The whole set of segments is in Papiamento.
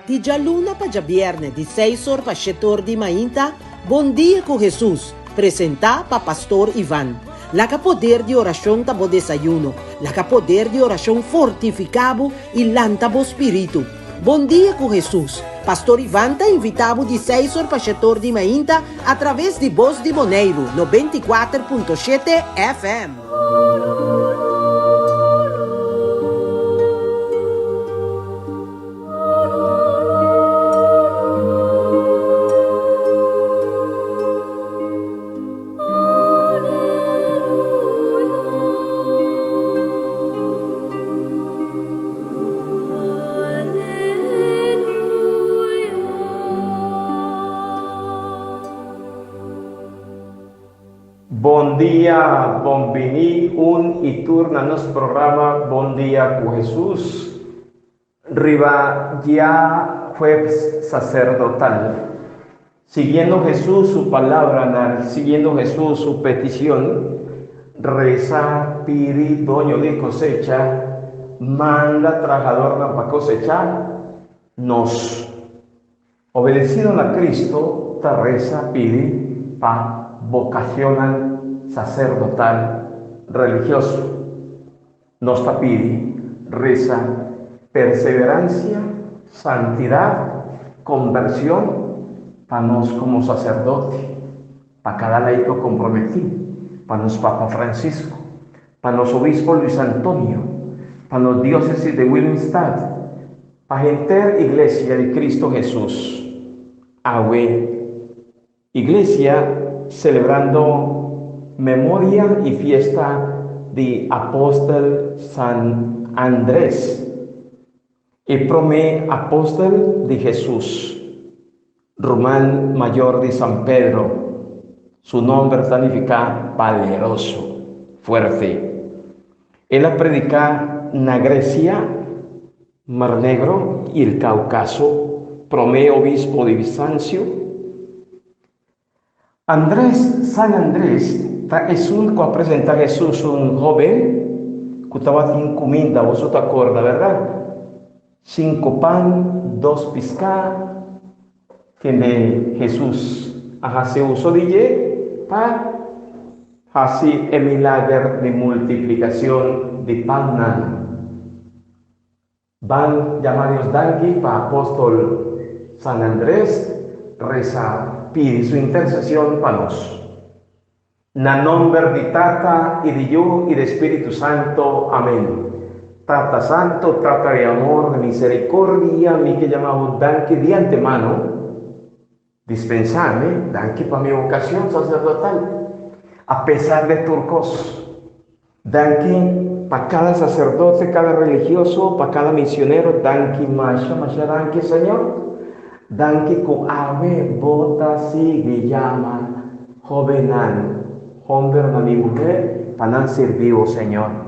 Di djaluna pa djabièrnè di seis or pa shete or di mainta, Bon Dia ku Hesus, presentá pa Pastor Ivan. Laga poder di orashon ta bo desayuno. Laga poder di orashon fortifiká bo i lanta bo spiritu. Bon Dia ku Hesus, Pastor Ivan ta invitá bo di seis or pa shete or di mainta atraves di Bos di Boneiru 94.7 FM. Bon dia, bon bini un y tur na nos programa Bon Dia cu Jesus. Riba dia jueves sacerdotal, siguiendo Jesús su palabranan, siguiendo Jesús su peticion, reza, pidi doño di cosecha, manda trahadornan pa cosecha, nos, obedecido na Cristo, ta reza, pidi pa vocacionnan sacerdotal religioso. Nos ta pidi, resa, perseverancia, santidad, conversion pa nos como sacerdote, pa cada laico comprometi, pa nos Papa Francisco, pa nos Obispo Luis Antonio, pa nos Diocesis de Willemstad, pa henter Iglesia di Cristo Jesus. Awe. Iglesia celebrando memoria y fiesta di Apostel San Andres, e prome apostel di Jesus, ruman mayor di San Pedro. Su nomber ta nifica valeroso, fuerte. El a predica na Grecia, Mar Negro y el Caucaso, prome obispo di Bizancio. Andres, San Andres, ta esun cu a presenta Jesus un hoben cu tabatin cuminda, boso ta corda, berdad? Cinco pan, dos pisca, kende Jesus a haci uso di dje pa haci e milager di multiplicacion di pannan. Ban yama Dios danki pa apostol San Andres resa pidi su intercesion pa nos. Na nomber di Tata y di Yu y di Spiritu Santo. Amen. Tata Santo, Tata di amor, di misericordia, mi ke yama bo danki di antemano. Dispensame, danki pa mi vocacion sacerdotal, a pesar de tur cos. Danki pa cada sacerdote, cada religioso, pa cada misionero, danki masha masha danki Señor. Danki cu awe bo ta sigui yama hobennan, hombernan y muher pa nan sirbi bo Señor.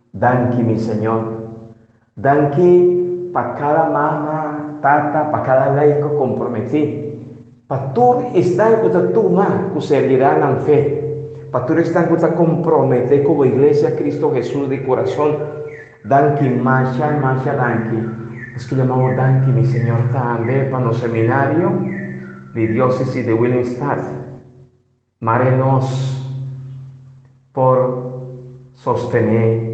Danki mi Señor. Danki pa cada mama, tata, pa cada laico comprometi, pa tur esnan cu ta tuma cu seriedad nan fe, pa tur esnan cu ta compromete cu bo Iglesia Cristo Jesus di curason. Danki masha masha danki. Nos ke yama bo danki mi Señor tambe pa nos seminario di Diocesis di Willemstad. Mare nos por sostené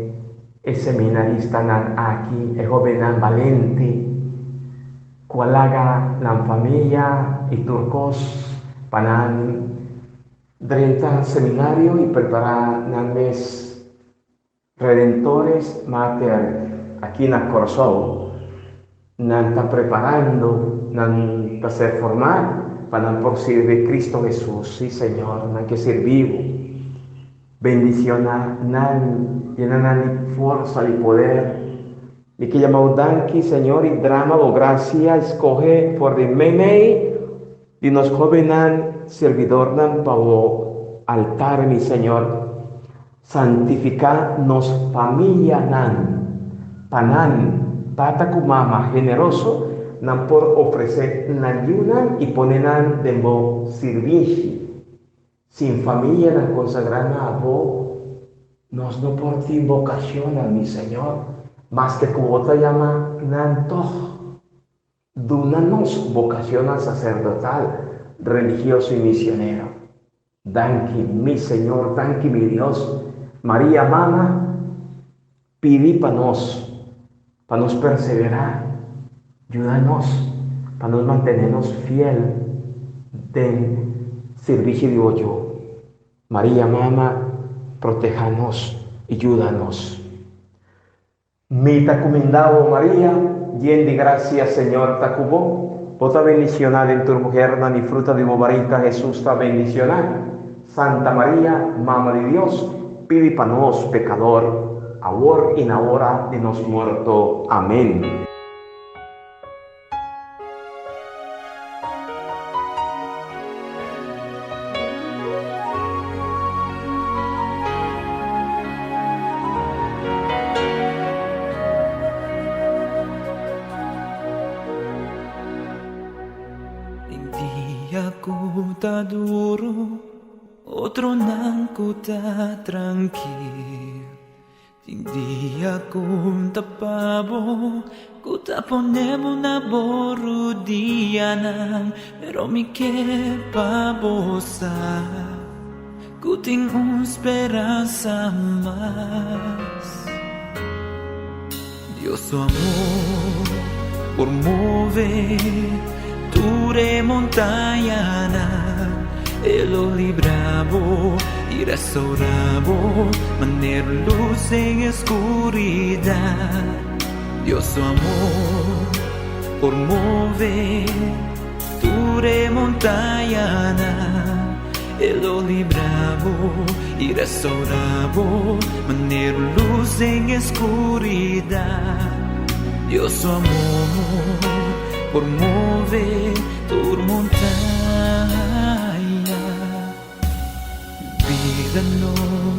e seminaristanan aki, e hóbennan balente ku a laga nan famia i tur kos pa nan drenta seminario i prepará nan mes. Redentores Mater aki na Kòrsou, nan ta preparando, nan ta ser formá pa nan por sirbi Cristo Hesus. Sí, Señor, nan ke sirbi Bo. Bendiciona nan, yena nan di forsa, di poder. Mi ke yama Bo danki, Señor, i drama Bo gracia, scoge for di meimei di nos hobennan, sirbidornan pa Bo altar, mi Señor. Santifiká nos famianan, pa nan, tata ku mama generoso, nan por ofresé nan yunan i pone nan den bo sirbishi. Sin famianan konsagrá na bo, nos no por tin bokashonnan, mi Señor, maske ku bo ta yama nan tòg. Duna nos vocacionnan sacerdotal, religioso y misionero. Danki mi Señor, danki mi Dios. Maria Mama, pidi pa nos, pa nos perseverá. Yuda nos pa nos mantene nos fiel den sirbishi di bo Yu. Maria Mama, proteha nos y yuda nos. Mi ta kuminda bo, Maria, yen di grasia, Señor ta ku bo. Bo ta bendisioná den tur muhernan, i fruta di bo barika, Hesus, ta bendisioná. Santa Maria, Mama di Dios, pidi pa nos pekador, awor i na ora di nos morto. Amen. Den dia ku ta duru, otronan ku ta trankil. Tin dia ku ta pa bo, ku ta pone bo na bo rudianan, pero mi ke pa bo sa ku tin un speransa mas. Dios su amor por move tur e montañanan, E lo libra bo i restaura bo manera lus den e skuridat. Dios su amor por move tur e montañanan, E lo libra bo i restaura bo manera lus den e skuridat. Dios su amor por move tur montaña. Bida no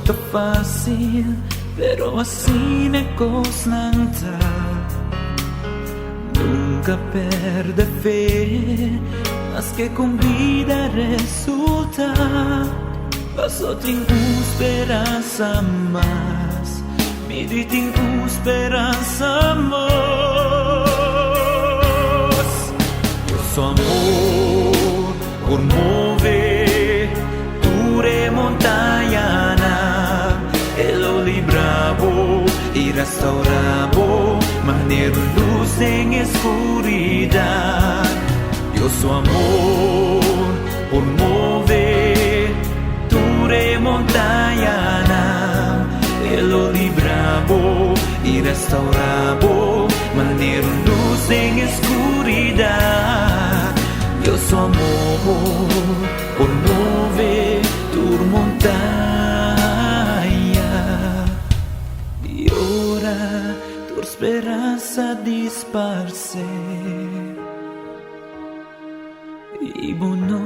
ta fácil, pero asina e kosnan ta. Nunka perde fe, maske kon bida resulta. Paso tin un speransa mas, mi di tin un speransa mas. Dios su amor por move tur e montañanan, e lo libra bo i restaura bo manera un lus den e skuridat. Dios su amor por move tur e montañanan, e lo libra bo i restaura bo manera un lus den e skuridat. Dios su amor por move tur montaña. I ora tur speransa disparse i bo no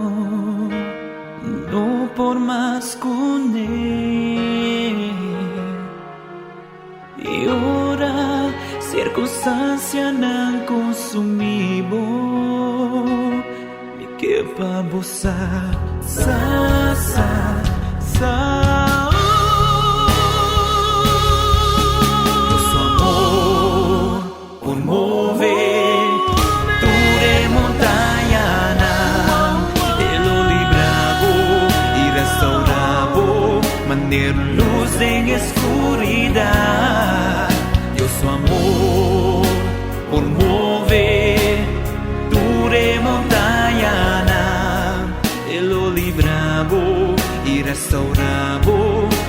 no por mas kuné. I ora sirkunstansianan konsumí bo, mi ke pa bo sa, sa, sa, sa. Dios su amor por move tur e montañanan, E lo libra bo i restaura bo manera un lus den e skuridat. Dios su amor por move tur e montañanan, E lo libra bo i restaura bo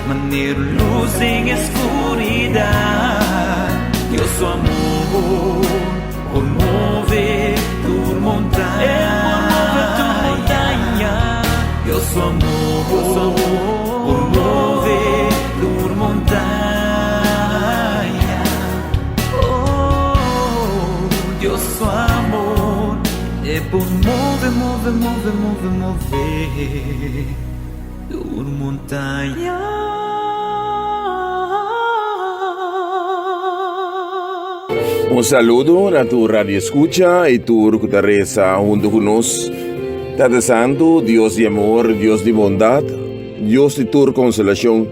manera un lus den e skuridat. Dios su amor por move tur montaña. Dios su amor por move tur montaña. Oh, Dios su amor e por move, move, move, move, move tur montaña. Un saludo na tur radio escucha y tur ku ta reza hunto ku nos. Tata Santu, Dios di amor, Dios di bondad, Dios di tur consolacion.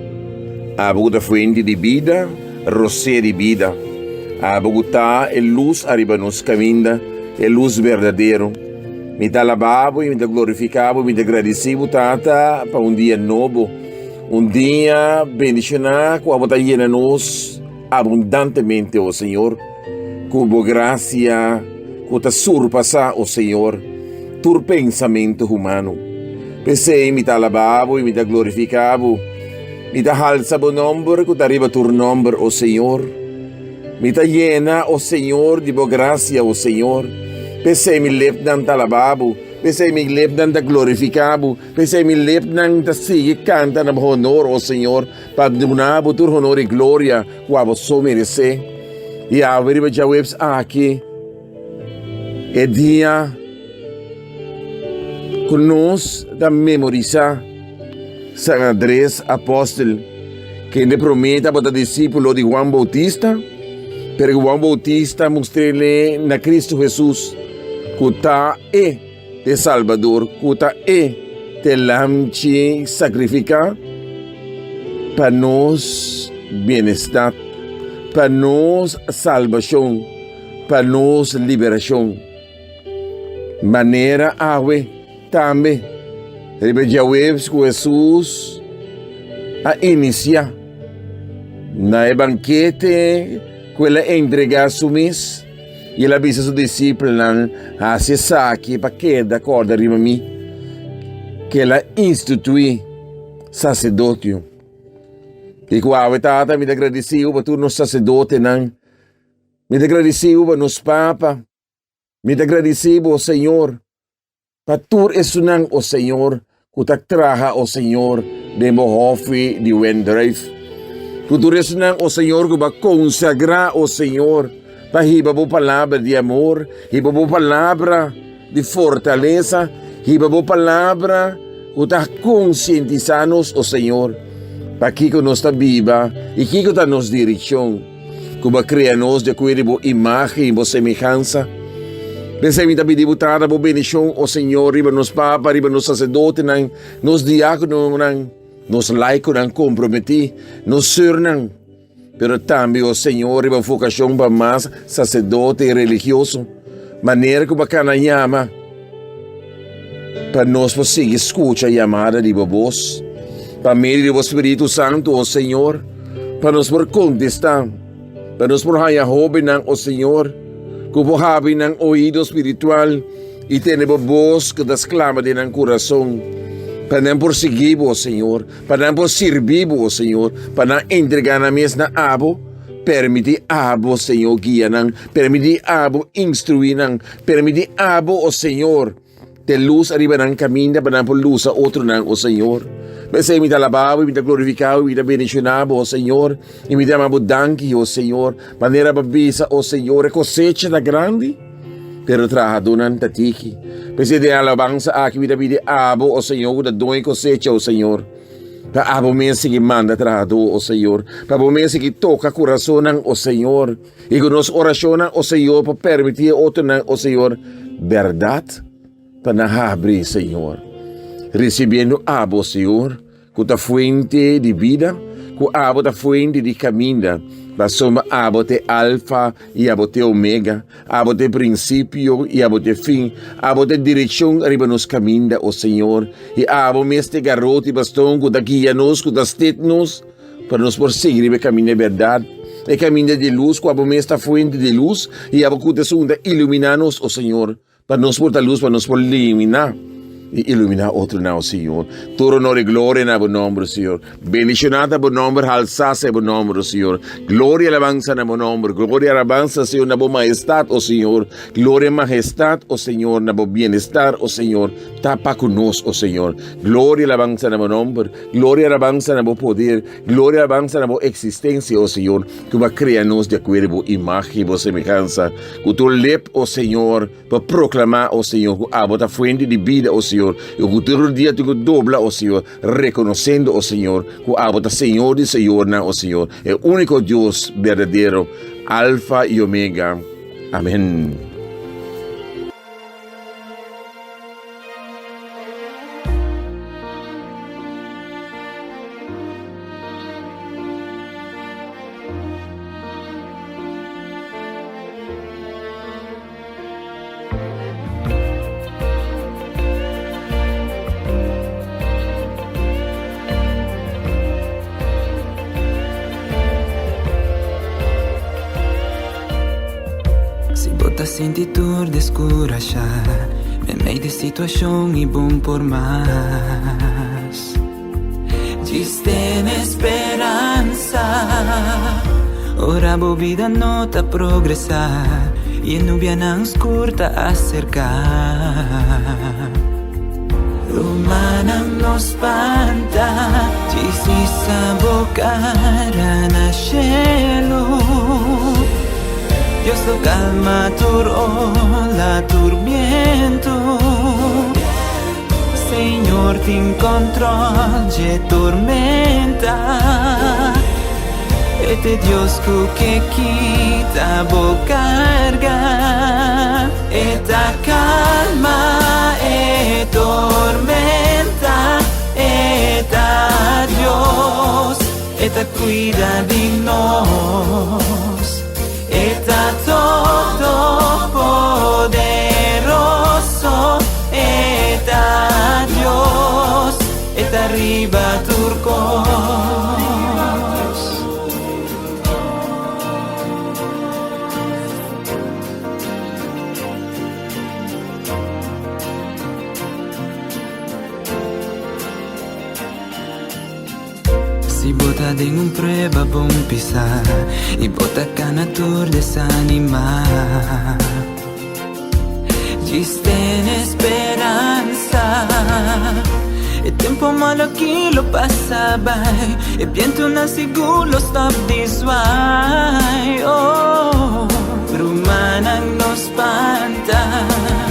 Abo ku ta fuente di bida, rosé di bida. Abo ku ta e luz ariba nos caminda. E lus berdadero. Mi ta alabá bo i mi ta glorifiká bo, mi ta gradisí bo, Tata, pa un dia nobo, un dia bendishoná ku abo ta yena nos abundantemente, o Señor, ku bo grasia ku ta surpasá, o Señor, tur pensamentu humano. P'esei mi ta alabá bo i mi ta glorifiká bo, mi ta halsa bo nòmber ku ta riba tur nòmber, o Señor. Mi ta yena, o Señor, di bo grasia, o Señor. P'esei mi lepnan ta alabá bo, p'esei mi lepnan ta glorifiká bo, p'esei mi lepnan ta sigui kanta na bo honor, o Señor, pa duna bo tur honor i gloria ku abo so meresé. I awe riba djaweps aki, e dia ku nos ta memorisá San Andres Apòstel, kende promé tabata disípulo di Juan Boutista, pero ku Juan Boutista a mustr'é na Kristu Hesus ku ta e te Salbador, ku ta e te Lamchi sakrifiká pa nos bienestat, pa nos salbashon, pa nos liberashon. Manera awe tambe riba djaweps ku Hesus a inisiá na e bankete ku el a entregá su mes i el a bisa su disipelnan, Hasi esaki pa keda kòrda riba mi, ku el a instituí saserdotio. I ku awe, Tata, mi ta gradisí bo pa tur nos saserdotenan. Mi ta gradisí bo pa nos papa. Mi ta gradisí bo, Señor, pa tur esunnan, o Señor, ku ta traha, o Señor, den bo hòfi di wendrùif. Ku tur esunnan, o Señor, ku bo a konsagrá, o Señor, pa hiba bo palabra di amor, hiba bo palabra di fortalesa, hiba bo palabra ku ta konsientisá nos, o Señor, pa kiko nos ta biba i kiko ta nos direkshon. Ku bo a krea nos di akuerdo di bo imágen i bo semehansa. P'esei mi ta pidi bo Tata bo bendishon, o Señor, riba nos papa, riba nos saserdotenan, nos diákononan, nos laikonan komprometí, nos sùrnan, pero tambe, o Señor, riba vokashon pa mas saserdote i religioso, manera ku bo a kana yama pa nos por sigui skucha yamada di bo bos, pa medio di bo Spiritu Santu, o Señor. Pa nos por kontestá, pa nos por haña hóbennan, o Señor, ku por habri nan oido spiritual i tende bo bos ku ta sklama den nan kurason, pa nan por sigui bo, o Señor, pa nan por sirbi bo, o Señor, pa nan entregá nan mes na abo. Permití abo, Señor, guia nan, permití abo instruí nan, permití abo, o Señor, Te lus ariba nan kaminda pa nan por lusa otronan, o Señor. P'esei mi ta alabá bo i mi ta glorifiká bo i mi ta bendishoná bo, o Señor, i mi ta yama bo danki, o Señor. Manera bo a bisa, o Señor, e kosecha ta grandi, pero trahadónan ta tiki. P'esei den alabansa aki mi ta pidi abo, o Señor, ku ta doño e kosecha, o Señor, pa abo mes sigui manda trahadó, o Señor, pa bo mes sigui toka kurasonnan, o Señor. I ku nos orashonnan, o Señor, por permití e otronan, o Señor, bèrdat pa nan habri, Señor. Risibiendo abo, Señor, ku ta fuente di bida, ku abo ta fuente di kaminda, pasobra abo ta e Alfa i abo ta e Omega, abo ta e prinsipio i abo ta e fin, abo ta e direkshon riba nos kaminda, o Señor, i abo mes ta e garoti i baston ku ta guia nos, ku ta stet nos. Pa nos por sigui riba e kaminda di bèrdat, e kaminda di lus, ku abo mes ta fuente di lus, i abo ku ta esun ta iluminá nos, o Señor, pa nos por ta lus, pa nos por liminá i iluminá otronan, o Señor. Tur honor i gloria na bo nòmber, o Señor. Bendishoná ta bo nòmber, halsá sea bo nòmber, o Señor. Gloria i alabansa na bo nòmber. Gloria i alabansa, Señor, na bo mahestat, o Señor. Gloria i mahestat, o Señor, na bo bienestar, o Señor. Ta pa ku nos, o Señor. Gloria i alabansa na bo nòmber. Gloria i alabansa na bo poder, gloria i alabansa na bo eksistensia, o Señor, ku bo a krea nos di akuerdo bo imágen i bo semehansa. Ku tur lep, o Señor, por proklamá, o Señor, ku abo ta fuente di bida, o Señor, i ku tur dia tin ku dobla, o Señor, rekonosendo, o Señor, ku abo ta Señor di señornan, o Señor, e úniko Dios berdadero, Alfa i Omega. Amén. sinti tur deskurashá Meimei di situashon i bon por mas Djis tene speransa Ora bo bida no ta progresá I e nubianan skur ta aserká Rumannan no spanta Djis hisa bo kara na shelu Dios lo kalma tur ola, tur bientu Señor tin kòntròl dje tormenta E t'e Dios ku ke kita bo karga E ta kalma e tormenta E ta Dios E ta kuida di nos E ta Todopoderoso E ta Dios E ta riba tur kos. Si bo ta den un prueba bon pisá i bo ta kana tur desanimá, djis tene speransa. E tempu malo aki lo pasa bai, e bientunan sigur lo stòp di zwai. Oh, rumannan no spanta,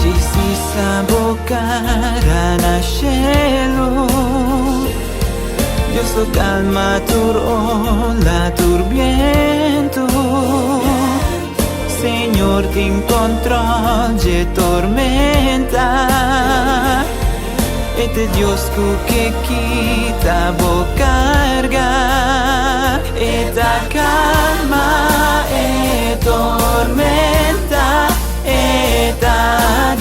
djis hisa bo kara na shelu. Dios lo calma tur ola, tur bientu. Señor tin control dje tormenta. E t'e Dios cu ke kita bo carga. E ta calma e tormenta. E ta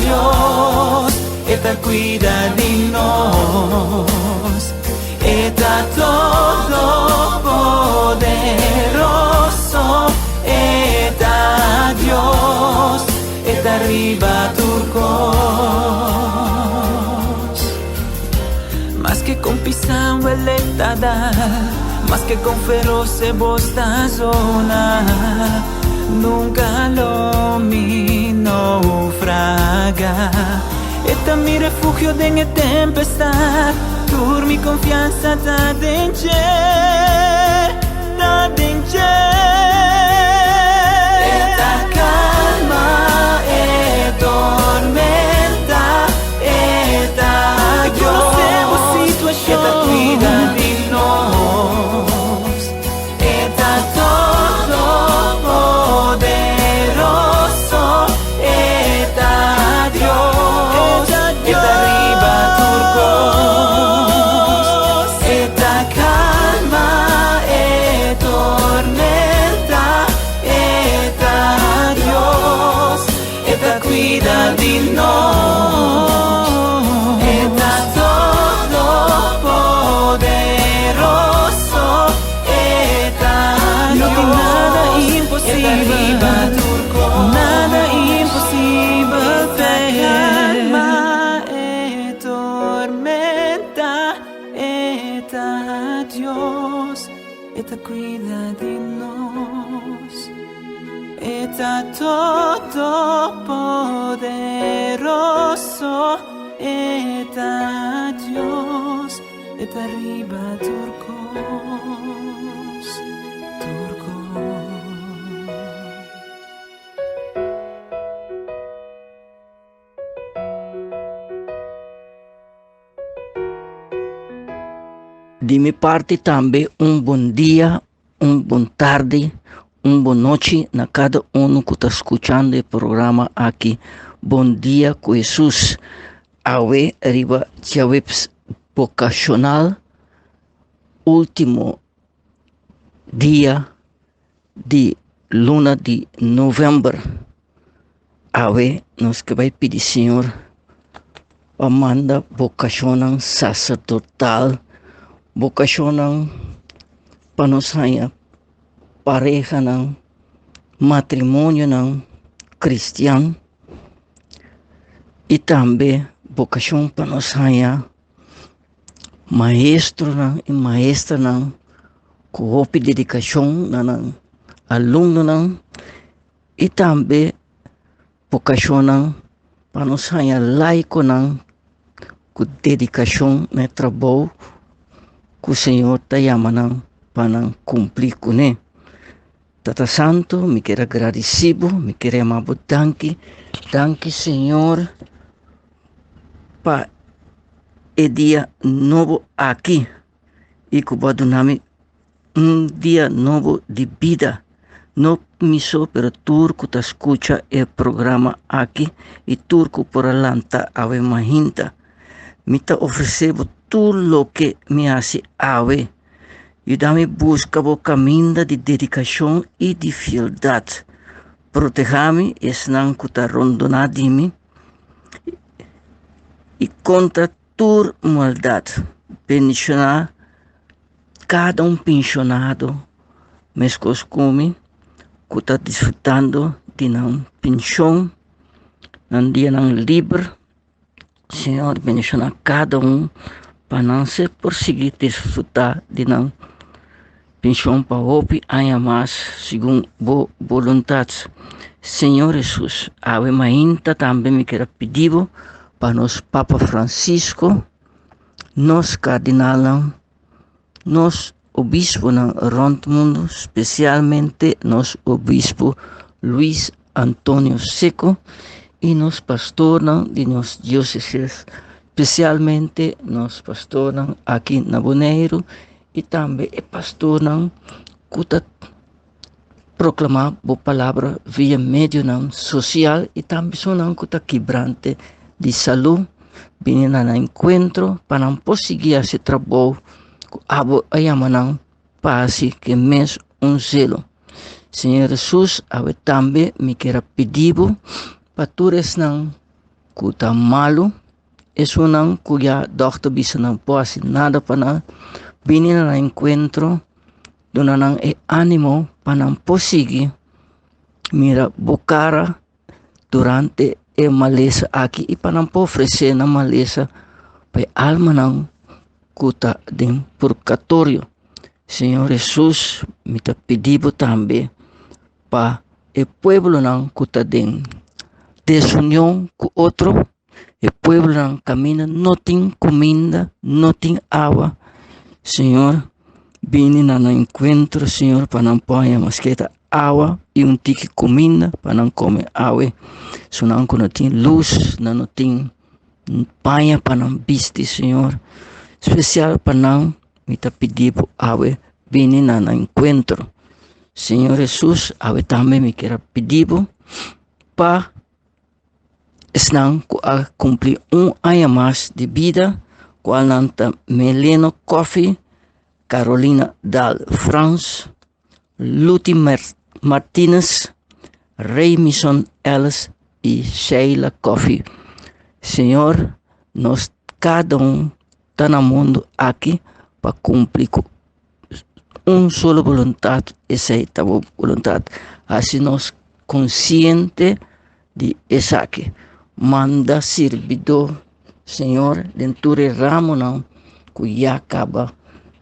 Dios. E ta cuida di nos. E ta Todopoderoso. E ta Dios. E ta riba tur cos. Maske con pisa welek ta dal, maske con feroz e bos ta zona, nunca lo mi naufraga. E ta mi refugio den e tempestad, tur mi confiansa ta den dje, ta den dje. E ta calma e tormenta, e ta Dios, e ta cuida di nos. E ta Todopoderoso, E ta Dios, E ta riba tur kos. E ta kalma e tormenta, E ta Dios, E ta kuida di nos. E ta Todopoderoso, E ta No tin nada imposibel, nada imposibel p'e. Calma e tormenta, e ta Dios, e ta cuida di nos. E ta Todopoderoso, e ta Dios. E ta riba tur kos, tur kos. Di mi parti tambe un bon dia, un bon tardi, un bon nochi na kada uno ku ta skuchando e programa aki Bon Dia ku Hesus. Awe riba djaweps bokashonal, ultimo dia di luna di novèmber. Awe nos ke bai pidi Señor pa manda bokashonnan saserdotal, bokashonnan pa nos haña parehanan, matrimonionan. kristian i tambe bokashon pa nos haña maestronan i maestranan ku hopi dedikashon na nan alumnonan i tambe bokashonnan pa nos haña laikonan ku dedikashon na e trabou ku Señor ta yama nan pa nan kumpli kuné. Tata Santu, mi kier a gradisí bo, mi kier yama bo danki. Danki Señor pa e dia nobo aki i ku bo a duna mi un dia nobo di bida. No mi so, pero tur ku ta skucha e programa aki i tur ku por a lanta awe mahinta. Mi ta ofresé bo tur loke mi hasi awe. Yuda mi buska bo kaminda di dedikashon i di fieldat. Protehá mi esnan ku ta rondoná di mi i kontra tur maldat. Bendishoná kada un penshonado meskos ku mi ku ta disfrutando di nan penshon, nan dianan liber. Señor bendishoná kada un pa nan ser por sigui disfrutá di nan penshon pa hopi aña mas segun bo boluntat. Señor Hesus, awe mainta tambe mi kier a pidi bo pa nos Papa Francisco, nos kardinalnan, nos obisponan rònt mundu, spesialmente nos obispo Luis Antonio Seco i nos pastornan di nos diósesis, spesialmente nos pastornan aki na Boneiru i tambe e pastornan ku ta proklamá bo palabra via medionan sosial i tambe esunnan ku ta kibrante di salú bini na nan enkuentro pa nan por sigui hasi trabou ku abo a yama nan pa hasi ku e mes un zelo. Señor Hesus, awe tambe mi kier a pidi bo pa tur esnan ku ta malu, esunnan ku ya dòkter bisa nan por hasi nada pa nan, bini na nan enkuentro. Duna nan e ánimo pa nan por sigui mira bo kara durante e malesa aki i pa nan por ofresé nan malesa pa e almanan ku ta den purgatorio. Señor Hesus, mi ta pidi bo tambe pa e pueblonan ku ta den desunion ku otro, e pueblonan kaminda no tin kuminda, no tin awa. Señor, bini na nan enkuentro, Señor, pa nan por haña maske ta awa i un tiki kuminda pa nan kome awe. Esunnan ku no tin lus, nan no tin paña pa nan bisti, Señor. Spesial pa nan mi ta pidi bo awe bini na nan enkuentro. Señor Hesus, awe tambe mi kier a pidi bo pa Esnan ku a kumpli un aña mas di bida, kualnan ta Meleno Coffie, Carolina Daal Frans, Luty Martinez, Raymison Ellis i Sheila Coffie. Señor, nos kada un ta na mundu aki pa kumpli ku un solo boluntat, esei ta bo boluntat. Hasi nos konsiente di esaki. Manda sirbidó, Señor, den tur e ramonan ku ya kaba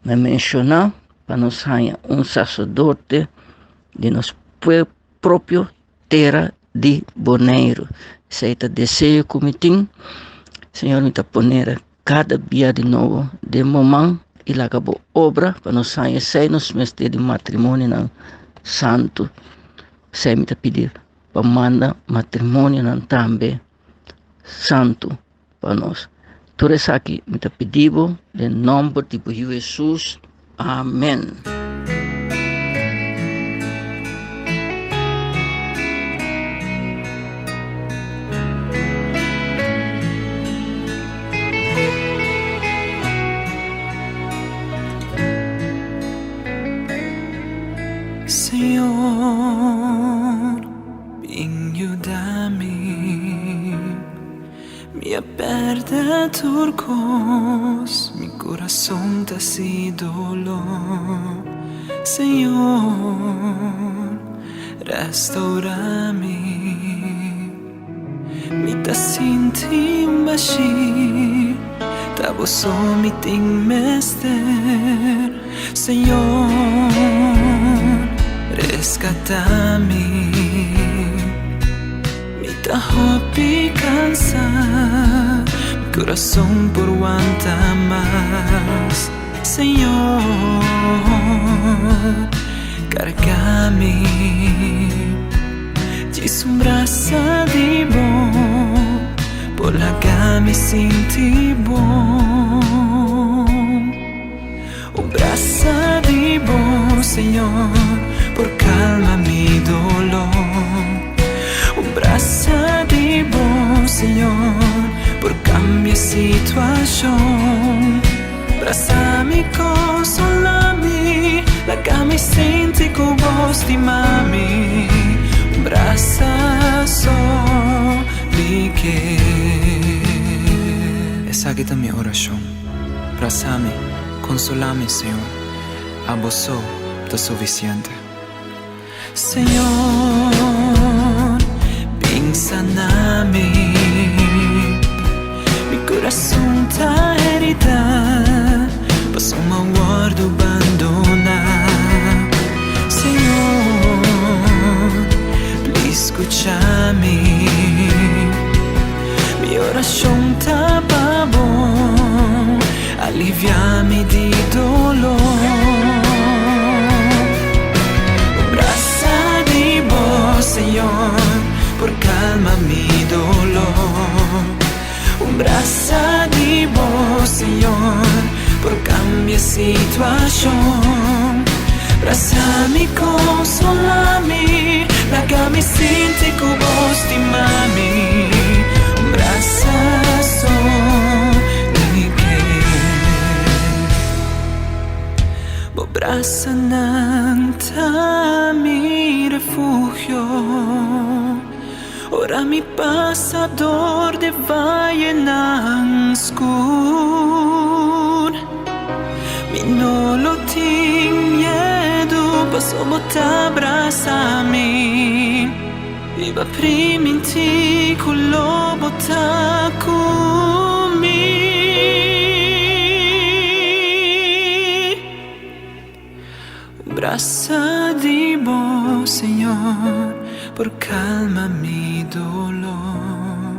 mi menshoná, pa nos haña un saserdote di nos propio tera di Boneiru. Esei ta deseo ku mi tin. Señor, mi ta ponera kada bia di nobo den bo man i laga bo obra pa nos haña esei nos mester di matrimonionan santu. Esei mi ta pidi pa manda matrimonionan tambe santu pa nos. Tur esaki mi ta pidi bo den nomber di bo Yu Hesus. Amen. Señor, bin yuda mi. Mi a pèrdè tur kos, mi kurason ta hasi doló. Señor, restaurá mi. Mi ta sinti un bashí, ta bo so mi tin mester, Señor, rescatá mi. Mi ta hopi cansá, mi corazón por wanta mas, Señor, carga mi. Djis un brasa di bo por laga mi sinti bon. Un brasa di bo, Señor, por calma mi dolor. Un brasa di bo, Señor, por cambia situacion. Brasa mi, consola mi, laga mi sinti cu bo stima mi. Un brasa so mi ke. Esaki ta mi oracion. Brasa mi, consola mi, Señor. Abo so ta suficiente. Señor, bin sana mi. Mi corazon ta herida, paso m'a wordo bandona. Señor, please scucha mi. Mi oracion ta pa bo, alivia mi di dolor. Un brasa di bo, Señor, por calma mi dolor. Un brasa di bo, Señor, por cambia situacion. Brasa mi, consola mi, laga mi sinti cu bo stima mi. Un brasa so mi ke. Bo brasanan ta mi refugio. Ora mi pasa dor di vayenan skur, mi no lo tin miedu, paso bo ta brasa mi. I bo a primintí ku lo bo ta ku mi. Un brasa di bo, Señor, por calma mi dolor.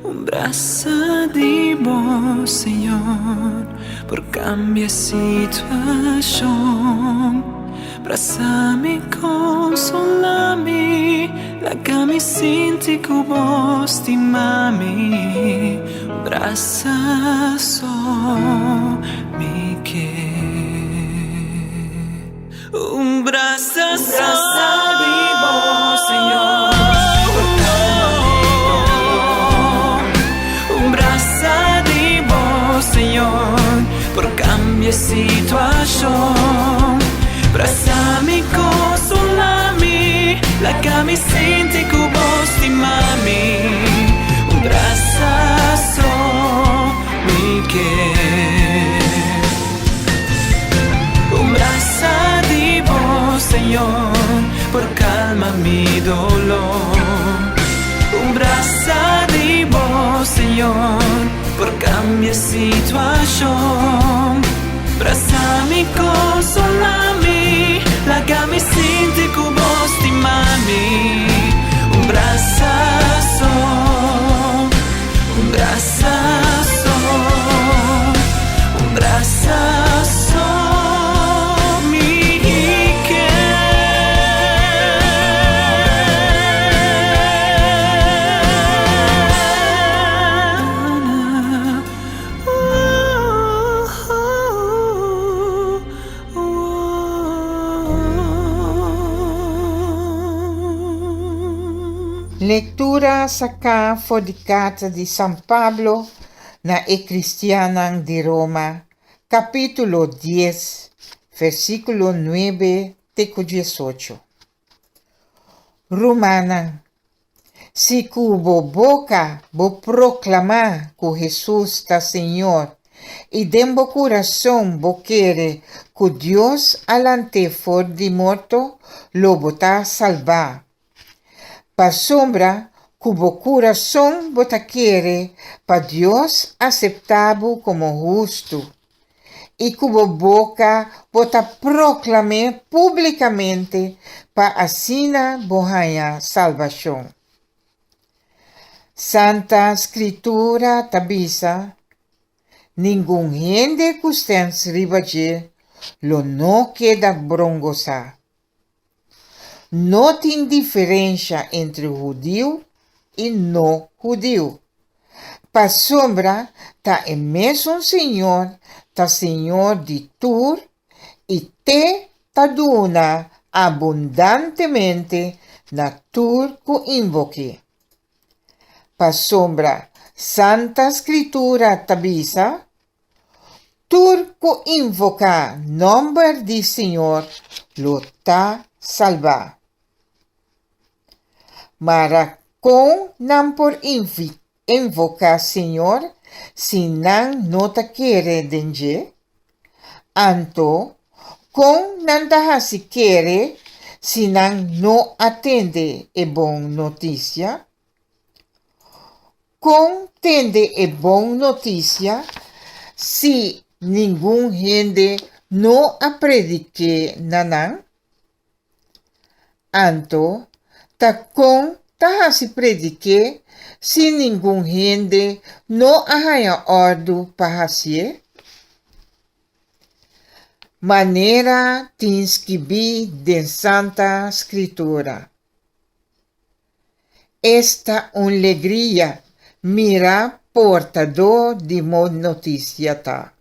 Un brasa di bo, Señor, por cambia situacion. Brasa mi, consola mi, laga mi sinti cu bo stima mi. Un brasa so mi ke. Un brasa so di bo, Señor. Un brasa di bo, Señor, por cambia situacion. Brasa mi, consola mi, laga mi sinti cu bo stima mi. Un brasa so mi ke. Un brasa di bo, Señor, por calma mi dolor. Un brasa di bo, Señor, por cambia situacion. Brasa mi, consola mi, laga mi sinti cu bo stima mi. Un brasa so, un brasa so, un brasa so mi ke. Lektura saká for di karta di San Pablo na e kristiannan di Roma, kapítulo dies, versíkulo nuebe te ku diesocho. Rumannan, Si ku bo boka bo proklamá ku Hesus ta Señor i den bo kurason bo kere ku Dios a lant'é for di morto, lo bo ta salbá. Pasobra Ku bo kurason bo ta kere pa Dios aseptá bo komo hustu, i ku bo boka bo ta proklam'é públikamente pa asina bo haña salbashon. Santa Skritura ta bisa, Ningun hende ku stèns riba dje lo no keda brongosá. No tin diferensha entre hudiu i no hudiu, pasobra ta e mesun Señor ta Señor di tur i t'e ta duna abundantemente na tur ku invok'é. Pasobra Santa Skritura ta bisa, Tur ku invoká nòmber di Señor lo ta salbá. Mara kon nan por invoká Señor si nan no ta kere den dje? Anto, kon nan ta hasi kere si nan no a tende e bon notisia? Kon tende e bon notisia si ningun hende no a predik'é na nan? Anto, ta kon ta hasi predik'é si ningun hende no a haña òrdu pa hasié? Manera tin skibí den Santa Skritura. Esta un legria mira portadó di bon notisia ta!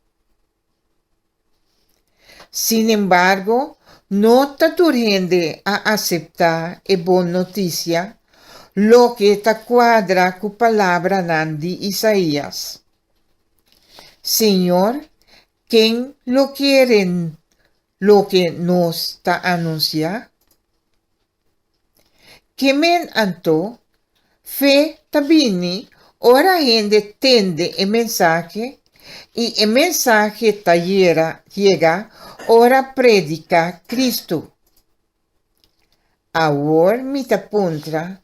Sin embargo, no ta tur hende a aseptá e bon notisia, loke ta kuadra ku palabranan di Isaías, Señor, ken lo kere loke nos ta anunsiá? Ke men anto, fe ta bini ora hende tende e mensahe i e mensahe ta yera yega ora prediká Kristu. Awor mi ta puntra,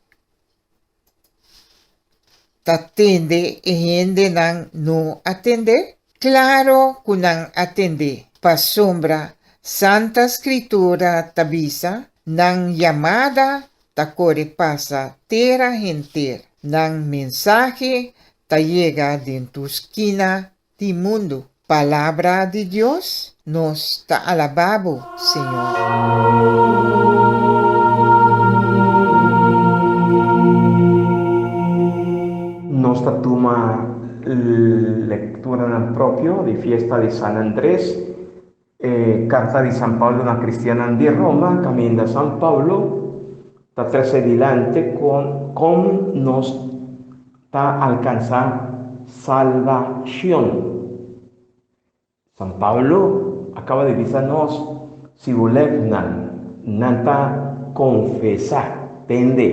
Ta tende e hendenan no a tende? Claro cu nan a tende, pasobra Santa Scritura ta bisa, Nan yamada ta core pasa tera henter, nan mensahe ta yega den tur skina di mundu. Palabra di Dios, nos ta alabá bo, Señor. Nos ta tuma lekturanan propio di fiesta di San Andres, e karta di San Pablo na kristiannan di Roma, kaminda San Pablo ta trese dilanti kon kon nos ta alkansá salbashon. San Pablo a kaba di bisa nos, si bo lèfnan nan ta konfesá, tende,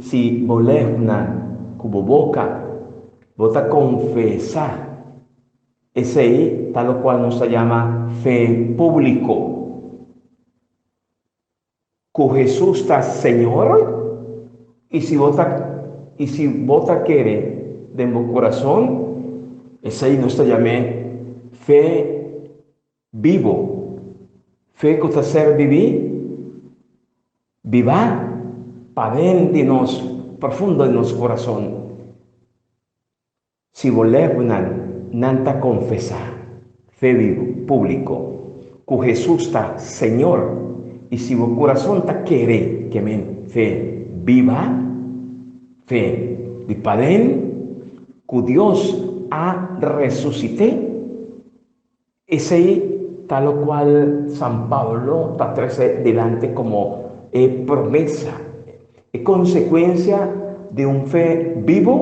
si bo lèfnan ku bo boka bo ta konfesá, esei ta lokual nos ta yama fe públiko. Ku Hesus ta Señor, i si bo ta i si bo ta kere den bo kurason, esei nos ta yam'é fe bibo, fe ku ta ser bibí, bibá paden di nos, profundo di nos kurason. Si bo lèpnan nan ta konfesá, fe bibu, públiko, ku Hesus ta Señor, i si bo kurason ta kere ke men fe biba, fe di paden, ku Dios a resusit'é, esei ta lokual San Pablo ta trese dilanti komo e promesa. E konsekuensia di un fe bibu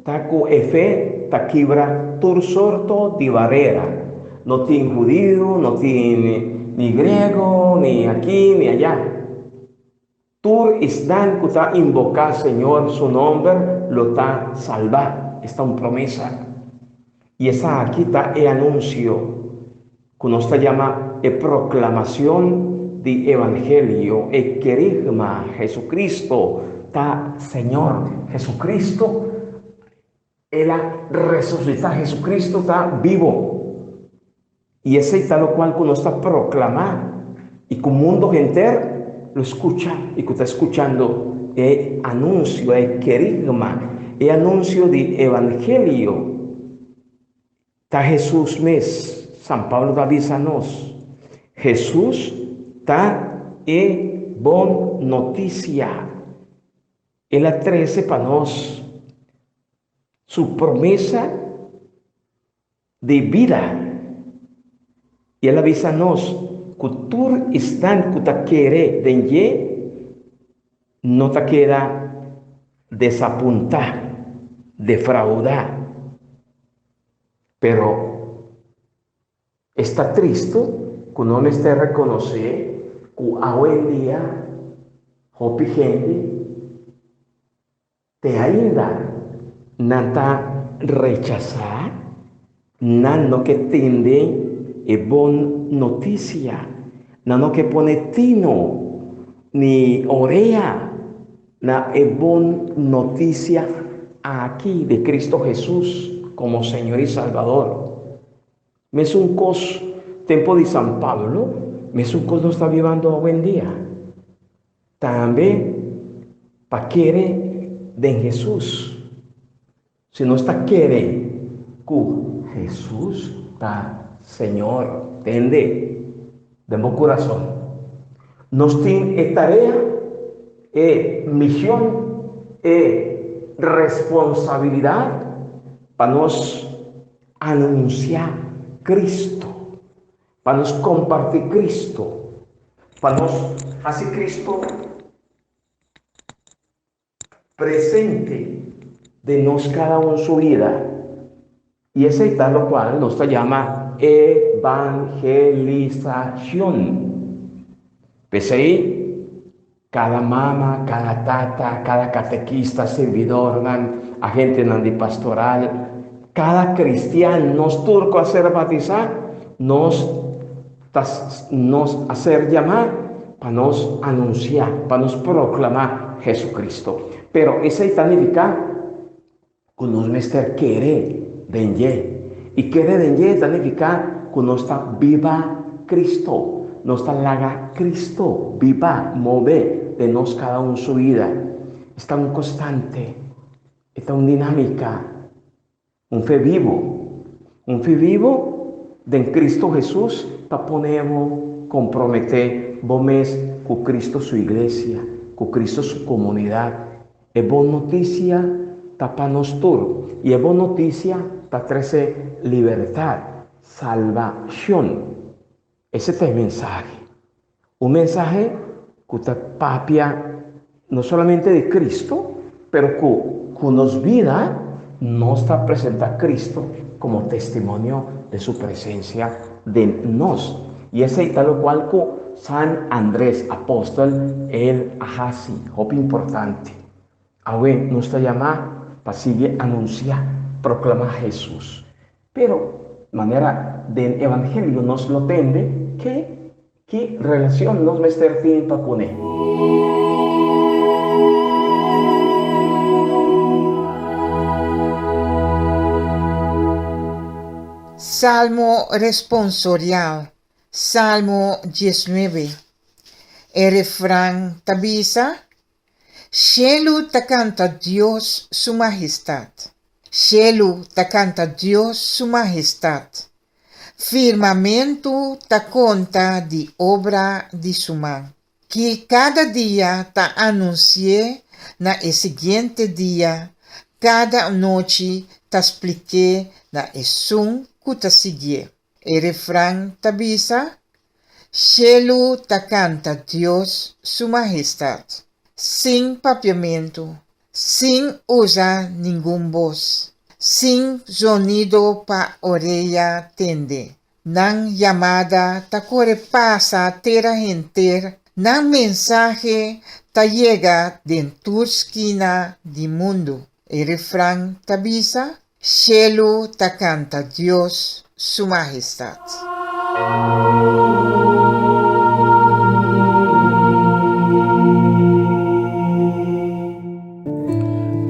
ta ku e fe ta kibra tur sorto di barera. No tin hudiu, no tin ni griego, ni aki ni ayá. Tur esnan ku ta inboká Señor su nòmber lo ta salbá. Esta un promesa. I esaki ta e anunsio ku nos ta yama e proklamashon di evangelio, e kerigma, Jesucristo. ta Señor. Jesucristo el a resucitá. Jesucristo ta bibo. I esei ta lokual ku nos ta proklamá i ku mundu henter lo skucha i ku ta skuchando e anunsio, e kerigma, e anunsio di evangelio. Ta Hesus mes, San Pablo ta bisa nos. Hesus ta e bon notisia. El a trese pa nos su promesa di bida. I el a bisa nos ku tur esnan ku ta kere den dje no ta keda desapuntá, defraudá. Pero esta tristu ku no mester rekonosé ku awendia hopi hende Te ainda nan ta rechasá, nan no ke tende e bon notisia, nan no ke pone tino ni orea na e bon notisia aki di Cristo Hesus komo Señor i Salbador. Mesun kos tempo di San Pablo, mesun kos nos ta bibando awendia. Tambe pa kere den Hesus. Si nos ta kere ku Hesus ta Señor, tende den bo kurason. Nos tin e tarea, e mision, e responsabilidat pa nos Anunsiá Cristo, pa nos kompartí Cristo, pa nos hasi Cristo presente den nos kada un su bida. I esei ta lokual nos ta yama evangelisashon. P'esei, Kada mama, kada tata, kada katekista, sirbidornan, agentenan di pastoral, kada kristian, nos tur ku a ser batisá, nos ta nos a ser yamá pa nos anunsiá, pa nos proklamá Jesucristo. Pero esei ta nifiká ku nos mester kere den dje. I kere den dje ta nifiká ku nos ta biba Kristu. Nos ta laga Kristu biba, move den nos kada un su bida. Esta un konstante, e ta un dinámika, un fe bibu. Un fe bibu den Kristu Hesus ta pone bo komprometé bo mes ku Kristu su iglesia, ku Kristu su komunidat. E bon notisia ta pa nos tur, i e bon notisia ta trese libertat, salbashon. Ese ta e mensahe. Un mensahe ku ta papia no solamente di Kristu, pero ku ku nos bida nos ta presentá Kristu komo testimonio di su presensia den nos. I esei ta lokual ku San Andres apòstel el a hasi, hopi importante. Awe nos ta yamá pa sigui anunsiá, proklamá Hesus. Pero, manera den Evangelio nos lo tende, ke ki relacion nos mester tin pa cune? Salmo responsorial, Salmo 19. E refran ta bisa, Shelu ta kanta Dios su mahestat. Shelu ta kanta Dios su mahestat. Firmamentu ta konta di obra di su man. Ki kada dia ta anunsi'é na e siguiente dia, kada anochi ta splik'é na esun ku ta siguié. E refran ta bisa, Shelu ta kanta Dios su mahestat, sin papiamentu, sin usa ningun bos, sin zonido pa orea tende. Nan yamada ta kore pasa tera henter, nan mensahe ta yega den tur skina di mundu. E refran ta bisa, Shelu ta kanta Dios su mahestat.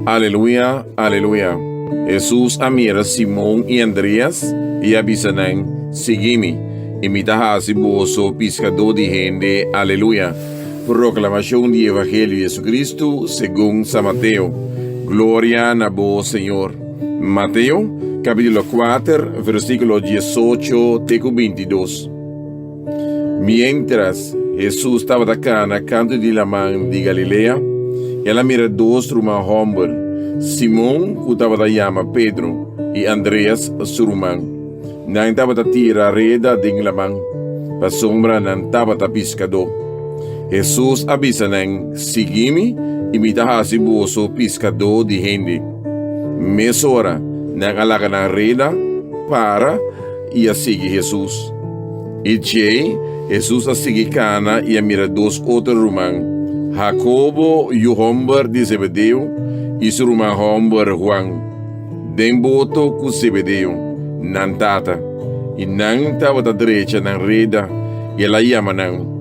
Aleluya, aleluya. Hesus a mira Simon i Andreas i a bisa nan, Sigui mi, i mi ta hasi boso piskadó di hende. Aleluya. Proklamashon di Evangelio di Jesucristo segun San Mateo. Gloria na bo, Señor. Mateo, kapítulo 4, versíkulo 18 te ku 22. Miéntras Hesus tabata kana kantu di laman di Galilea, el a mira dos ruman hòmber, Simon, ku tabata yama Pedro, i Andreas, su ruman. Nan tabata tira reda den laman, pasobra nan tabata piskadó. Hesus a bisa nan, Sigui mi, i mi ta hasi boso piskadó di hende. Mesora nan a laga nan reda para i a sigui Hesus. I djei, Hesus a sigui kana i a mira dos otro ruman, Hakobo, yu hòmber di Zebedeo, i su ruman hòmber Huan, den boto ku Zebedeo, nan tata, i nan tabata drecha nan reda, i el a yama nan.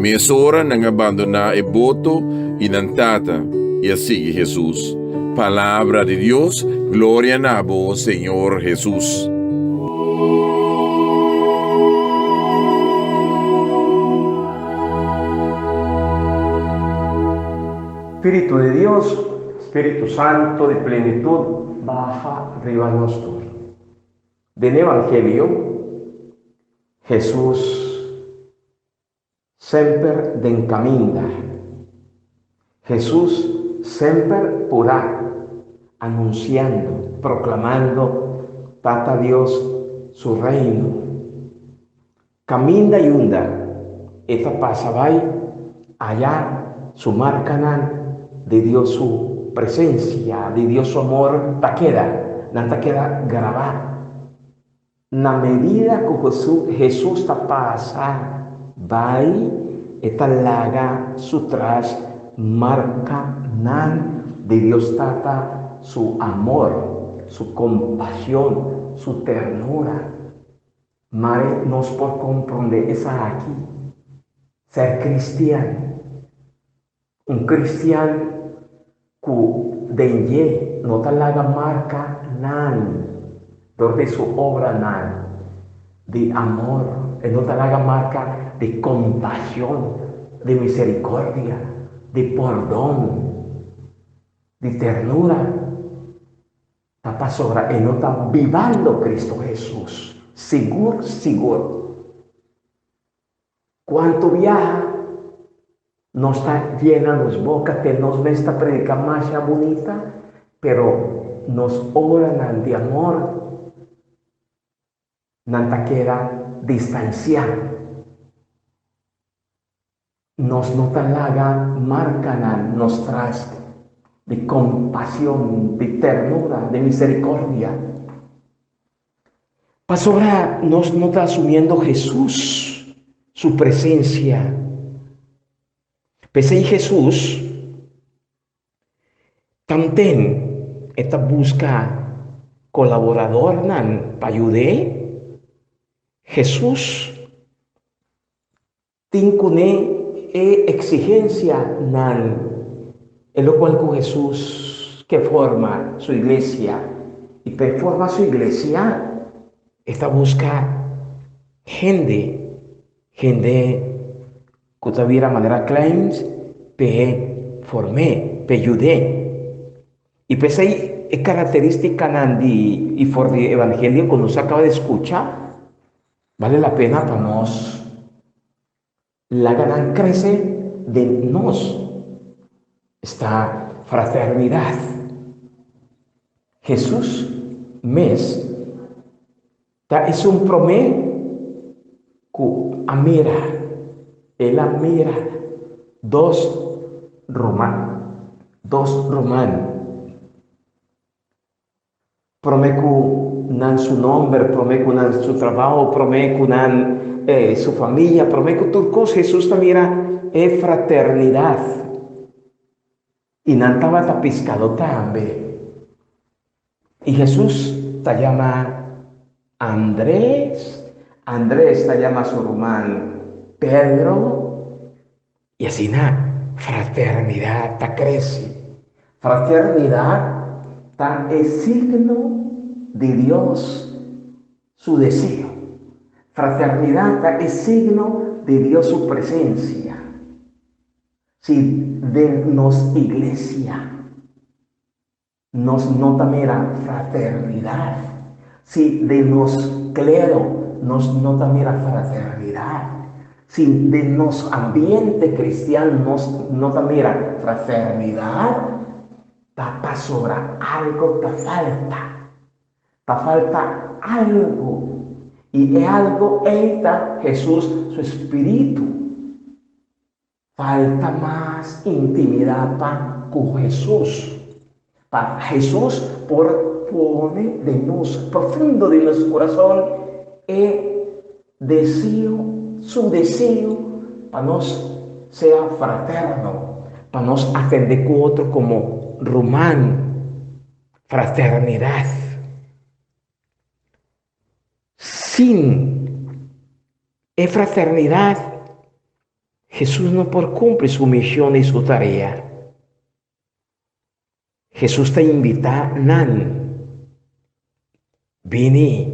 Mesora nan a bandoná e boto i nan tata, i a sigui Hesus. Palabra di Dios, Gloria na bo, Señor Hesus. Spiritu di Dios, Spiritu Santo di plenitud, baha riba nos tur. Den Evangelio, Hesus Semper den caminda. Jesús semper purá, anunciando, proclamando Tata Dios su reino. Caminda y unda e ta pasa bai, aya su marcanan di Dios su presencia, di Dios su amor ta keda, nan ta keda grabá. Na medida ku Hesus ta pasa bai, e ta laga su tras markanan di Dios Tata su amor, su kompashon, su ternura. Mare nos por komprondé esaki, ser kristian. Un kristian ku den dje no ta laga marka nan dor di su obranan di amor, e no ta laga marka di kompashon, di miserikòrdia, di pordon, di ternura, ta pasobra e no ta bibando Kristu Hesus sigur sigur. Cuanto biaha nos ta yena nos boca te nos mes ta predica masha bunita, pero nos obranan di amor nan ta keda distancia. Nos no ta laga marcanan nos tras di compasion, di ternura, di misericordia. Pasobra nos no ta asumiendo Jesús su presencia. P'esei Jesús tanten e ta busca colaboradornan pa yud'é. Jesús Tin kuné e eksigensia nan, e lokual ku Hesus ke forma su iglesia, i pa e forma su iglesia e ta buska hende, hende ku ta bira manera kleins p'e form'é, p'e yud'é. I p'esei e karakterístikanan di i for di e evangelio ku nos a kaba di skucha, Bale la pena pa nos laga nan krese den nos esta fraternidat. Hesus mes ta esun promé ku a mira, el a mira dos ruman, dos ruman. Promé ku nan su nòmber, promé ku nan su trabou, promé ku nan su famia, promé ku tur kos, Hesus ta mira e fraternidat. I nan tabata piskadó tambe. I Hesus ta yama Andres, Andres ta yama su ruman Pedro. I asina fraternidat ta krese. Fraternidad ta e signo di Dios su deseo. Fraternidad ta e signo di Dios su presencia. Si den nos iglesia nos no ta mira fraternidad, si den nos clero nos no ta mira fraternidad, si den nos ambiente cristian nos no ta mira fraternidad, ta pasobra algo ta falta. Ta falta algo, y e algo ey ta Jesús su Espíritu. Falta mas intimidad pa cu Jesús, pa Jesús por pone den nos, profundo den nos corazon, e deseo, su deseo pa nos sea fraterno, pa nos atende cu otro como ruman. Fraternidad. Sin e fraternidad, Jesús no por cumpli su misión y su tarea. Jesús ta invita nan, Bini,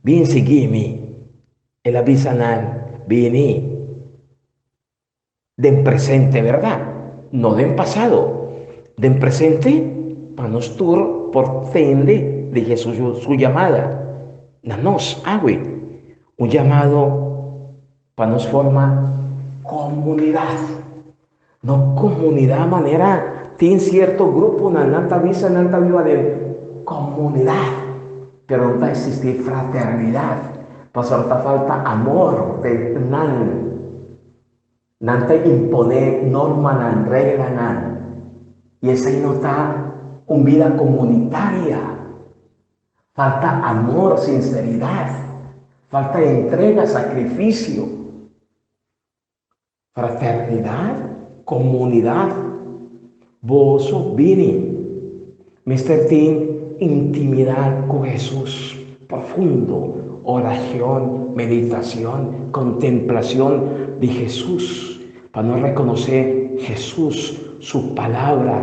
bin sigui mi. El a bisa nan, Bini. Den presente, berdad? No den pasado. Den presente, pa nos tur por tende di Jesús su llamada. Na nos, awe, un llamado pa nos forma comunidad. No comunidad manera tin cierto gruponan, nan ta bisa nan ta biba den comunidad, pero no ta existi fraternidad, pasobra ta falta amor den nan. Nan ta imponé normanan, reglanan, i esei no ta un bida komunitaria. Falta amor, sinseridat, falta entrega, sakrifisio, fraternidat, komunidat. Boso bini mester tin intimidat ku Hesus profundo, orashon, meditashon, kontemplashon di Hesus, pa nos rekonosé Hesus, su Palabra,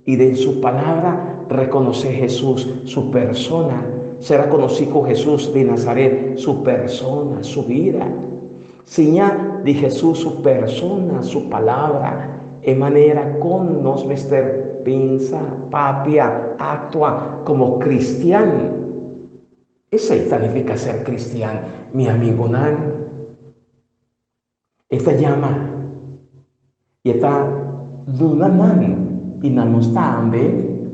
i den su Palabra rekonosé Hesus, su persona, sera konosí ku Hesus di Nazaret, su persona, su bida. Siña di Hesus su persona, su palabra, e manera kon nos mester pensa, papia, aktua komo kristian. Esei ta nifiká ser kristian, mi amigunan. E ta yama i e ta duna nan i na nos tambe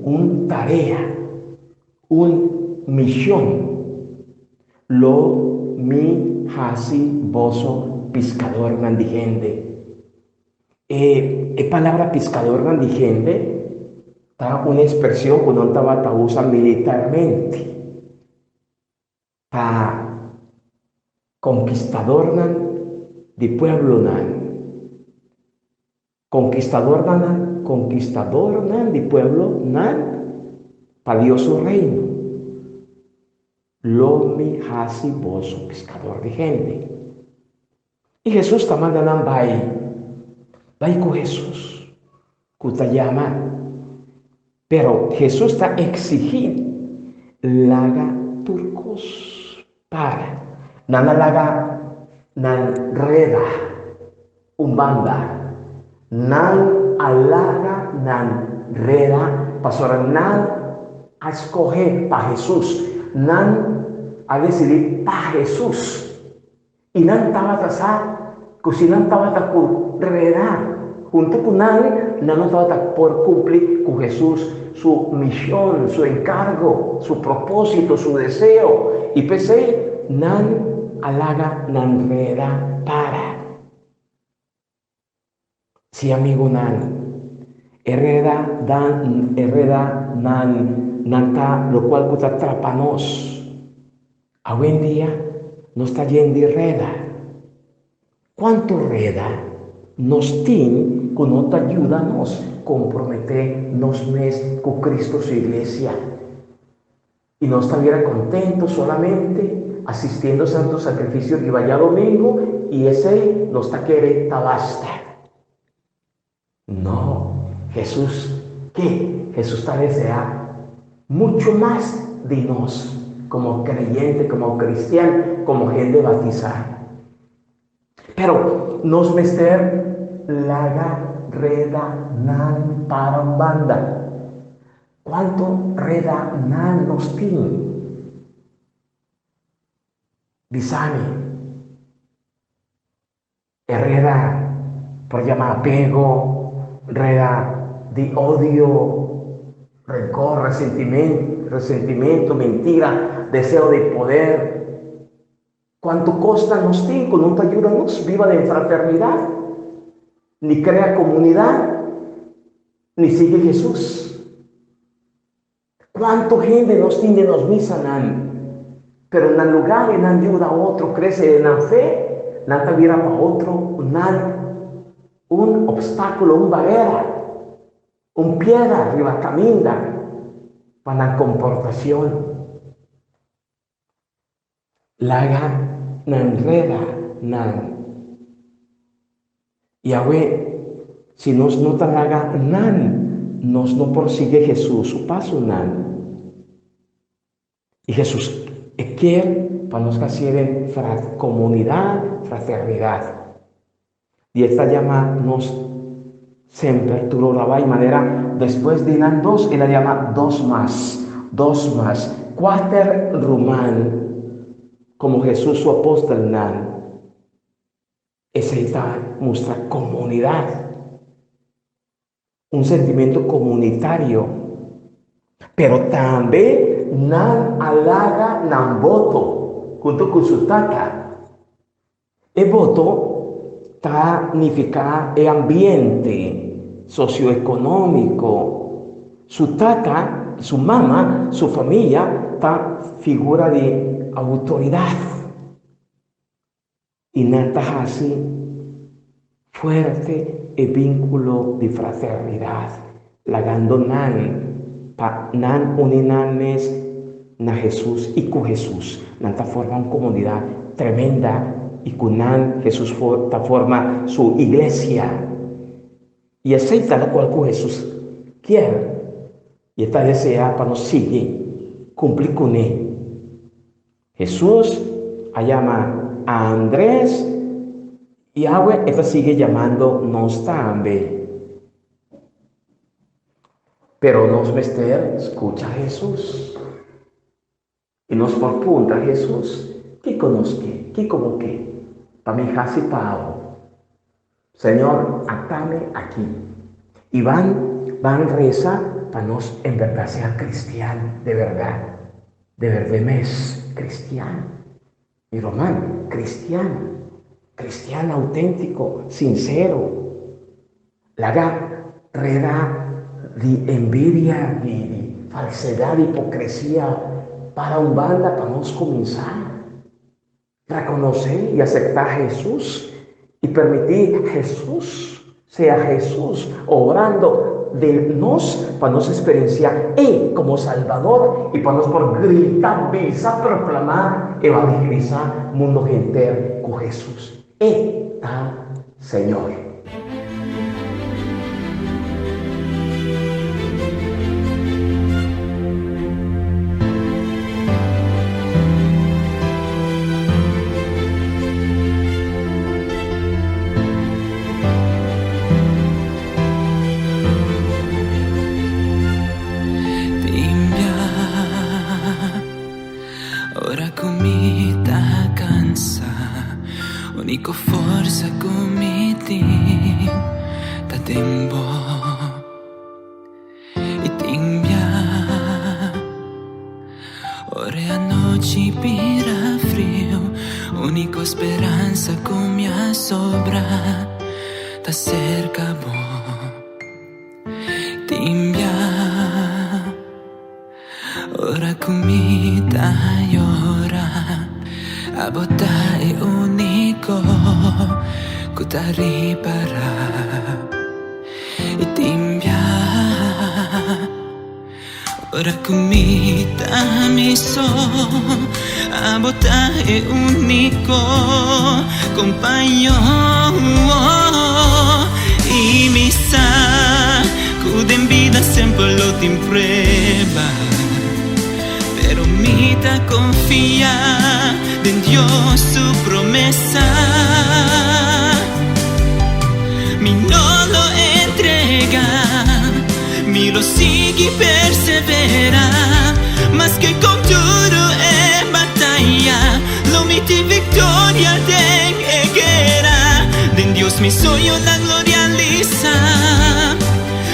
un tarea, un mishon. Lo mi hasi boso piskadornan di hende. E e palabra piskadornan di hende ta un ekspreshon ku nan tabata usa militarmente pa konkistadornan di pueblonan. Konkistadornan, konkistadornan di pueblonan pa Dios su Reino. Lo mi hasi boso piskador di hende. I Hesus ta manda nan bai, bai ku Hesus, ku ta yama. Pero Hesus ta eksigí, laga tur kos para. Nan a laga nan reda un banda. Nan a laga nan reda pasobra nan a skohe pa Hesus. Nan a desidí pa Hesus. I nan tabata sa ku si nan tabata ku reda huntu ku nan, nan no tabata por kumpli ku Hesus su mishon, su enkargo, su propósito, su deseo. I p'esei nan a laga nan reda para. Si amigunan, e reda dan e reda nan nan ta lokual ku ta trapa nos. Awendia nos ta yen di reda. Kuantu reda nos tin ku no ta yuda nos komprometé nos mes ku Kristu su iglesia? I nos ta bira kontentu solamente asistiendo Santu Sakrifisio riba djadomingu i esei nos ta kere ta basta. No. Hesus ke, Hesus ta deseá muchu mas di nos komo kreyente, komo kristian, komo hende batisá. Pero nos mester laga reda nan para un banda. Kuantu reda nan nos tin? Bisa mi. E reda por yama apego, reda di odio, rencor, resentimiento, mentira, deseo di poder. Kuantu kosnan nos tin ku no ta yuda nos biba den fraternidat, ni krea komunidat, ni sigui Hesus. Kuantu hende nos tin den nos misanan, pero na lugá di nan yuda otro krese den nan fe, nan ta bira pa otro nan un opstákulo, un barera, un piedra riba kaminda pa nan komportashon. Laga nan reda nan. Yahweh, si nos no ta laga nan, nos no por sigui Hesus su pasonan. I Hesus e kier pa nos hasié den komunidat, fraternidat. I e ta yama nos semper tur ora bai manera despues di nan dos el a yama dos mas, dos mas, kuater ruman komo Hesus su apostelnan. Esei ta mustra komunidat, un sentimentu komunitario. Pero tambe nan a laga nan boto huntu ku su tata. E boto ta nifiká e ambiente sosioekonómiko. Su tata, su mama, su famia ta figura di outoridat i nan ta hasi fuerte e vínkulo di fraternidat, lagando nan pa nan uni nan mes na Hesus i ku Hesus. Nan ta forma un komunidat tremenda i ku nan Hesus ta forma su iglesia. I esei ta lokual ku Hesus kier i e ta deseá pa nos sigui kumpli kuné. Hesus a yama Andres i awe e ta sigui yamando nos tambe. Pero nos mester skucha Hesus. I nos por puntra Hesus, Kiko nos ke? Kiko bo ke pa mi hasi pa abo? Señor, ata mi aki. I ban ban resa pa nos en bèrdat sea kristian de bèrdat, de bèrdè mes, kristian. Mi ruman, kristian, kristian auténtiko, sinsero. Laga reda di envidia, di falsedad, di hipocresia para un banda pa nos kuminsá rekonosé i aseptá Hesus i permití Hesus sea Hesus obrando den nos pa nos eksperensiá E komo Salbador i pa nos por grita, bisa, proklamá, evangelisá mundu henter ku Hesus E ta Señor. Ora ku mi ta kansa, úniko forsa ku mi tin ta den bo. I tin bia ora e anochi bira friu, úniko speransa ku mi a sobra ta serka bo. Tin bia ora ku mi ta yora, abo ta e úniko ku ta ripará. I tin bia ora ku mi ta mi so, abo ta e úniko kompaño. I mi sa ku. Ku den bida semper lo tin prueba, pero mi ta konfia den Dios su promesa. Mi no lo entrega, mi lo sigui persevera, maske kon duru e bataya, lo mi tin viktoria den e guera. Den Dios mi soñonan lo realisa,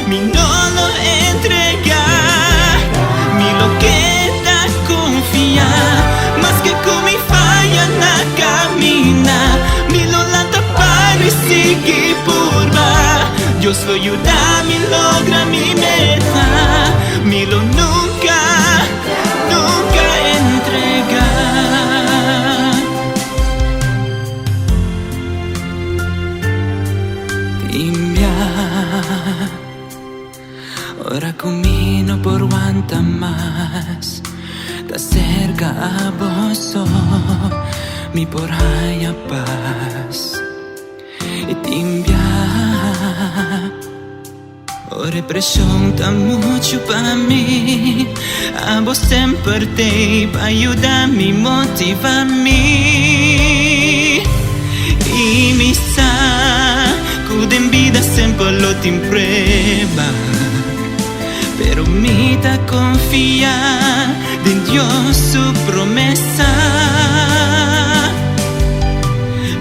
mi no lo entrega, mi lo keda konfia, maske ku mi faya na kamina, mi lo lanta paro i sigui purba, Dios lo yuda mi logra mi meta, mi lo nunka, nunka entrega. Timbia Ora ku mi no por wanta mas Ta serka a bo so mi por haña pas I timbia Ora e preshon ta muchu pa mi, abo semper t'ei pa yuda mi, motiva mi. I mi sa ku den bida semper lo tin prueba, pero mi ta konfia den Dios su promesa.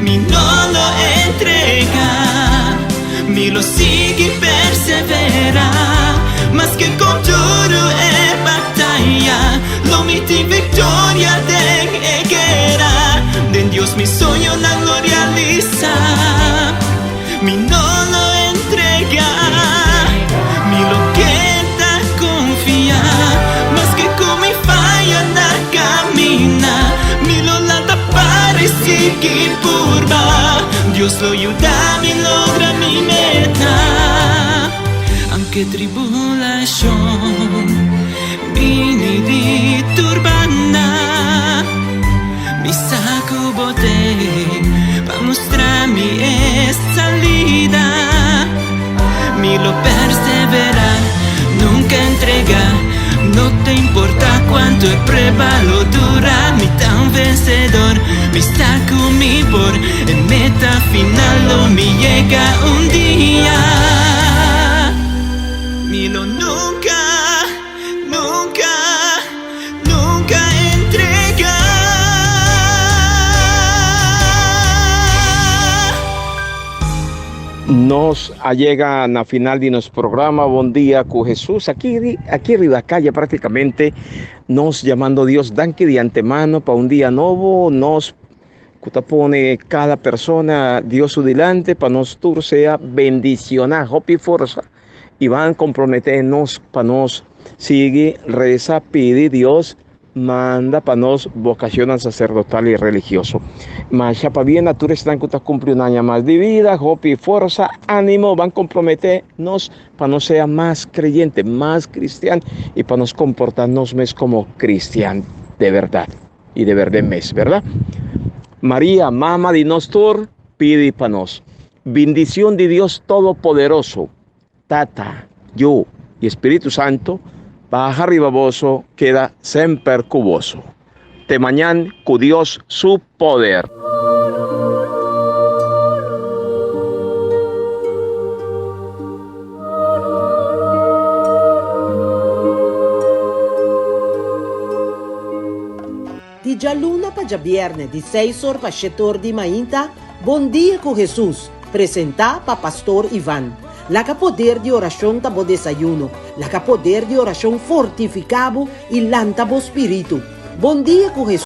Mi no lo entrega. Mi lo sigui persevera, maske kon duru e bataya, lo mi tin viktoria den e guera. Den Dios mi soñonan lo realisa, mi no lo entrega, mi lo keda konfia, maske ku mi faya na kamina, mi lo lanta para i sigui purba. Dios lo yuda mi logra mi meta, aunke tribulashon bini di tur banda. Mi sa ku bo t'ei pa mustra mi e salida. Mi lo persevera, nunka entrega, no ta importa kuantu e prueba lo dura. Mi ta un vensedor, mi sa ku mi por, e meta final lo mi yega un dia. Mi lo nunka, nunka. Nunka entrega. Nos a yega na final di nos programa Bon Dia cu Jesus. Aki, aki riba calle practicamente nos llamando Dios danki di antemano pa un dia nobo. Nos cu ta pone cada persona Dios su dilante pa nos tur sea bendiciona. Hopi forsa. I ban komprometé nos pa nos sigui resa pidi Dios manda pa nos bokashonnan saserdotal i religioso. Masha pabia na tur esnan ku ta kumpli un aña mas di vida, hopi forsa, ánimo, ban komprometé nos pa nos sea mas kreyente, mas kristian i pa nos komportá nos mes komo kristian de bèrdat i de bèrdè mes, bèrdat? Maria, mama di nos tur, pidi pa nos. Bindicion di Dios Todopoderoso, Tata, Yu y Spiritu Santo, baha riba boso, keda semper cu boso. Te mañan cu Dios su poder. Di djaluna pa djabierne di seis or pa shete or di mainta, Bon Dia ku Hesus, presentá pa Pastor Ivan. Laga poder di orashon ta bo desayuno, laga poder di orashon fortifiká bo i lanta bo spiritu. Bon Dia ku Hesus.